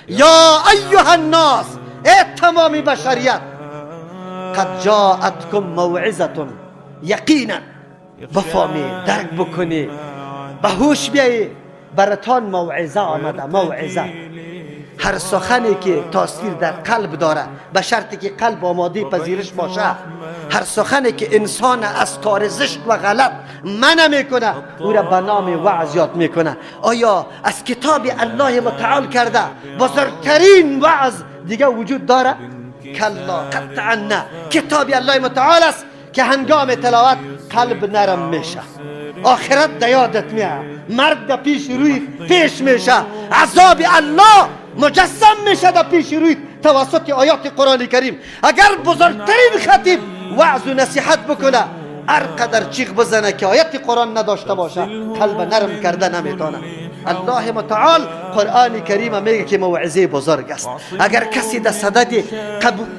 یا ایها الناس، ای تمام بشریت، قد جاءتکم موعظه، یقینا بفهمی، درک بکنی، به هوش بیایی، براتان موعظه آمده. موعظه هر سخنی که تاثیر در قلب داره، به شرطی که قلب آماده پذیرش باشه. هر سخنی که انسان از کار زشت و غلط منع میکنه، او را به نام وعظ یاد میکنه. آیا از کتاب الله متعال کرده بزرگترین وعظ دیگه وجود داره؟ کلا، قطعا نه. کتاب الله متعال است که هنگام تلاوت قلب نرم میشه، آخرت در یادت میاد، مرگ در پیش روی پیش میشه، عذاب الله مجسم میشه در پیش روی توسط آیات قرآن کریم. اگر بزرگترین خطیب وعظ و نصیحت بکنه، هر قدر چیغ بزنه که آیت قرآن نداشته باشه، قلب نرم کرده نمیتونه. الله متعال قرآن کریم میگه که موعظه بزرگ است. اگر کسی در صدد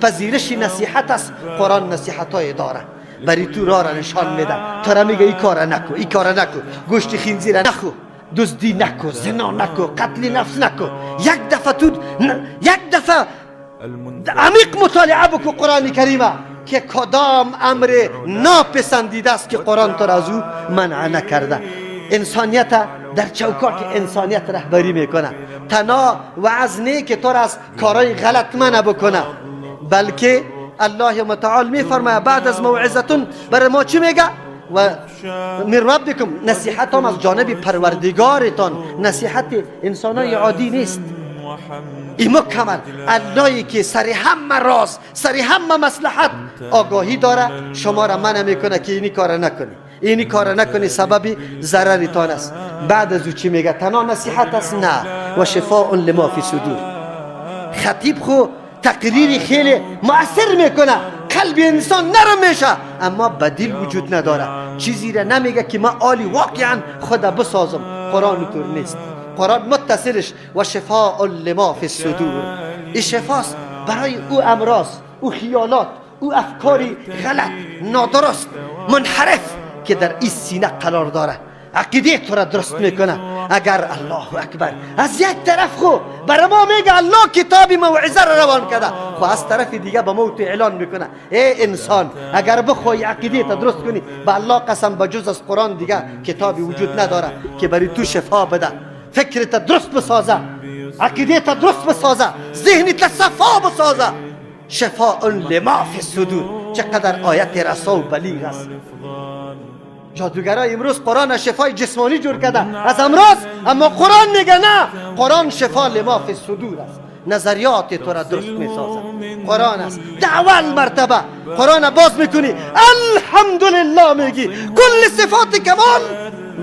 پذیرش نصیحت است، قرآن نصیحت های داره برای تو، راه را نشان میده. تو را میگه ای کار نکو، ای کار نکو، گوشت خنزیر نخو، دزدی نکو، زنا نکو، قتل نفس نکو. یک دفعه تو یک دفعه عمیق مطالعه بکو قرآن کریمه که کدام امر ناپسندیده است که قرآن تو را از او منع نکرده. انسانیت در چوکات انسانیت رهبری میکنه. تنها وعظ نه که تو را از کارهای غلط منع بکنه، بلکه الله متعال میفرماید بعد از موعظتون برای ما چی میگه؟ و من ربکم، نصیحت هم از جانب پروردگارتان. نصیحت انسانای عادی نیست، این مکمل اللهی که سر همه راز، سر همه مصلحت آگاهی داره، شما را منع میکنه که اینی کار نکنی، اینی کار نکنی، سبب ضررتان است. بعد از او چی میگه؟ تنها نصیحت است؟ نه. و شفاء لما فی صدور. خطیب خو تقریر خیلی مؤثر میکنه، قلب انسان نرم میشه، اما بدیل وجود نداره. چیزی را نمیگه که ما آلی واقعا خود بسازم. قرآن طور نیست. قرآن متصلش و شفاء لما فی الصدور. این شفاست برای او امراض، او خیالات، او افکاری غلط، نادرست، منحرف که در این سینه قرار داره. عقیده تو را درست میکنه. اگر الله اکبر، از یک طرف خو برای ما میگه الله کتاب موعظه را روان کرده، خو از طرف دیگه به ما تو اعلان میکنه ای انسان، اگر بخوای عقیده تا درست کنی، به الله قسم به جز از قرآن دیگه کتابی وجود نداره که برای تو شفا بده، فکرت درست بسازه، عقیده تا درست بسازه، ذهنت صفا بسازه. شفاء لما فی الصدور. چقدر آیت رسا و بلیغ است. جادوگرای امروز قرآن شفای جسمانی جور کرده از امراض، اما قرآن میگه نه، قرآن شفا لما فی الصدور است. نظریات تو را درست میسازه قرآن است. در اول مرتبه قرآن باز میکنی، الحمدلله میگی، کل صفات کمال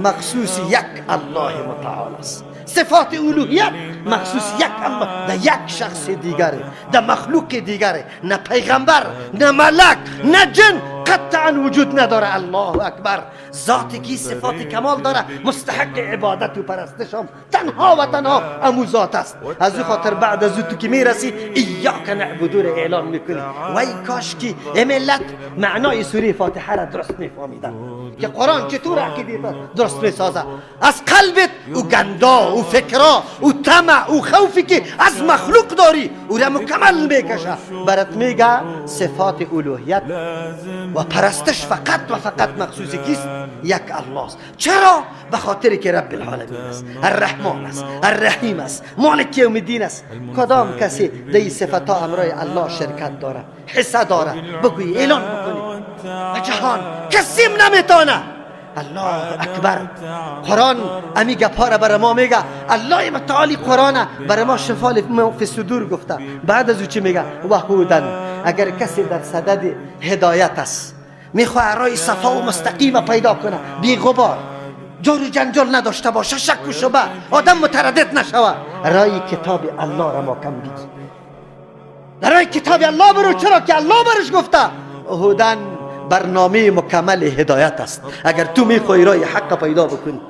مخصوص یک الله متعال است. صفات الوهیت مخصوص یک الله، در یک شخص دیگره، در مخلوق دیگره، نه پیغمبر، نه ملک، نه جن قطعا وجود نداره. الله اکبر. ذاتی که صفات کمال داره، مستحق عبادت و پرستش هم تنها و تنها امو ذات است. از او خاطر بعد از او تو که میرسی، ایاک نعبد را اعلان میکنی. وای کاش که ملت معنای سوره فاتحه را درست میفهمیدن که قرآن چطور عقیده درست میسازه. از قلبت او گندا، او فکرا، او طمع، او خوفی که از مخلوق داری، او را مکمل میکشه. برات میگه صفات الوهیت و پرستش فقط و فقط مخصوص کیست؟ یک الله است. چرا؟ به خاطر که رب العالمین است، الرحمن است، الرحیم است، مالک یوم الدین است. کدام کسی در صفت ها همراه الله شرکت داره، حصه داره؟ بگویی، اعلان بکنی و جهان، کسیم نمیتونه. الله اکبر. قرآن امی گپا را برای ما میگه. الله متعالی قرآن برای ما شفا فی صدور گفته. بعد از او چی میگه؟ و هدی. اگر کسی در صدد هدایت است، میخواه راه صفا و مستقیم پیدا کنه، بی غبار، جور و جنجال نداشته باشه، شک و شبه، آدم متردد نشوه، رای کتاب الله را محکم بگی، در رای کتاب الله برو. چرا که الله برش گفته هدی، برنامه مکمل هدایت است. اگر تو میخوای رای حق پیدا بکنی،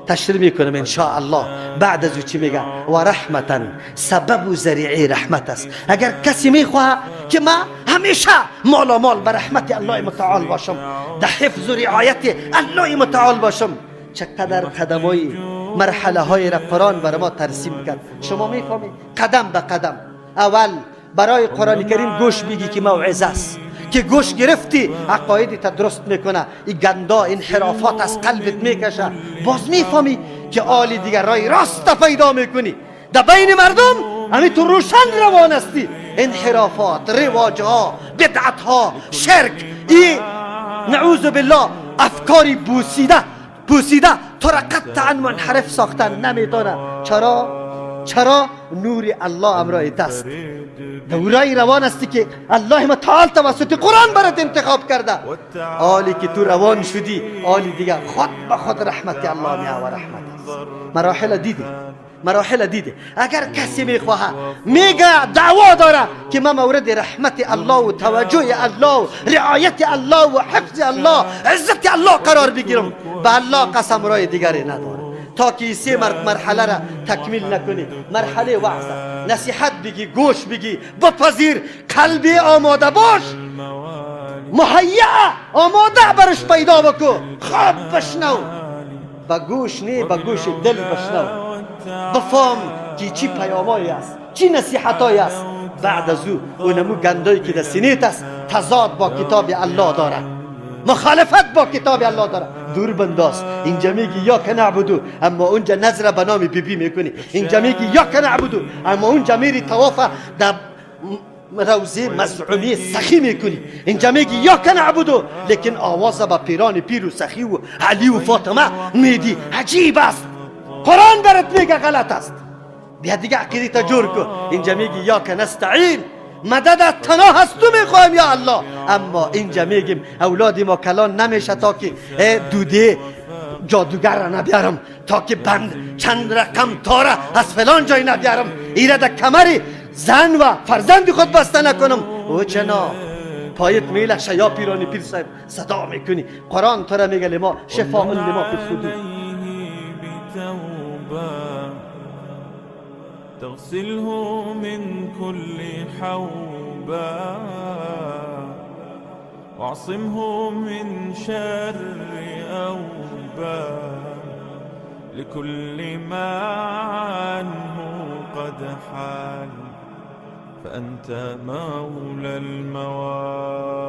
تشریح میکنم ان شاء الله. بعد از او چی میگه؟ و رحمتا، سبب و ذریعه رحمت است. اگر کسی میخواه که ما همیشه مالا مال به رحمت الله متعال باشم، در حفظ و رعایت الله متعال باشم، چقدر قدمای مرحله های را قرآن برای ما ترسیم کرد. شما میفهمید قدم به قدم. اول برای قرآن کریم گوش بگی که موعظه است، که گوش گرفتی عقایدت درست میکنه، این گندا انحرافات از قلبت میکشه. باز میفهمی که آلی دیگر رای راست پیدا میکنی، در بین مردم همی تو روشن روان هستی. انحرافات، رواجها، بدعتها، شرک، ای نعوذ بالله افکاری بوسیده تو را قطعا منحرف ساختن نمیتونه. چرا؟ چرا؟ نور الله امرای دست دورای روان هستی که الله متعال توسط قرآن برات انتخاب کرده. آلی که تو روان شدی، آلی دیگه خود به خود رحمت الله می و رحمت است. مراحل دیدی، مراحل دیده. اگر کسی میخواهه، میگه دعوا داره که من مورد رحمت الله و توجه الله و رعایت الله و حفظ الله، عزت الله قرار بگیرم، به الله قسم رای دیگری نداره تا که سه مرحله را تکمیل نکنی. مرحله وعظ، نصیحت بگی، گوش بگی، بپذیر، قلبی آماده باش، مهیا آماده برش پیدا بکو، خوب بشنو، با گوش نه، با گوش دل بشنو، بفهم که چی پیامایی است، چی نصیحتایی است. بعد از او اونمو گندایی که در سینیت است تضاد با کتاب الله داره، مخالفت با کتاب الله داره، دور بنداز. اینجا میگی ایاک نعبدو، اما اونجا نظر به نام بیبی میکنی. اینجا میگی ایاک نعبدو، اما اونجا میری طواف در روزه مزعومی سخی میکنی. اینجا میگی ایاک نعبدو، لیکن آواز به پیران پیر و سخی و علی و فاطمه میدی. عجیب است. قرآن برات میگه غلط است. بیا دیگه عقیده تا جور کن. اینجا میگی ایاک نستعین، مدد تنها از تو میخوایم یا الله، اما اینجا میگیم اولاد ما کلان نمیشه تا که دوده جادوگر را نبیارم، تا که بند چند رقم تاره از فلان جای نبیارم، ایره در کمر زن و فرزند خود بسته نکنم. او جناب پایت میلخشه یا پیرانی پیر صاحب صدا میکنی. قرآن تو را میگه لما شفاء لما فی الصدور. تغسله من كل حوبا واعصمه من شر أوبا لكل ما عنه قد حال فأنت مولى الموالي.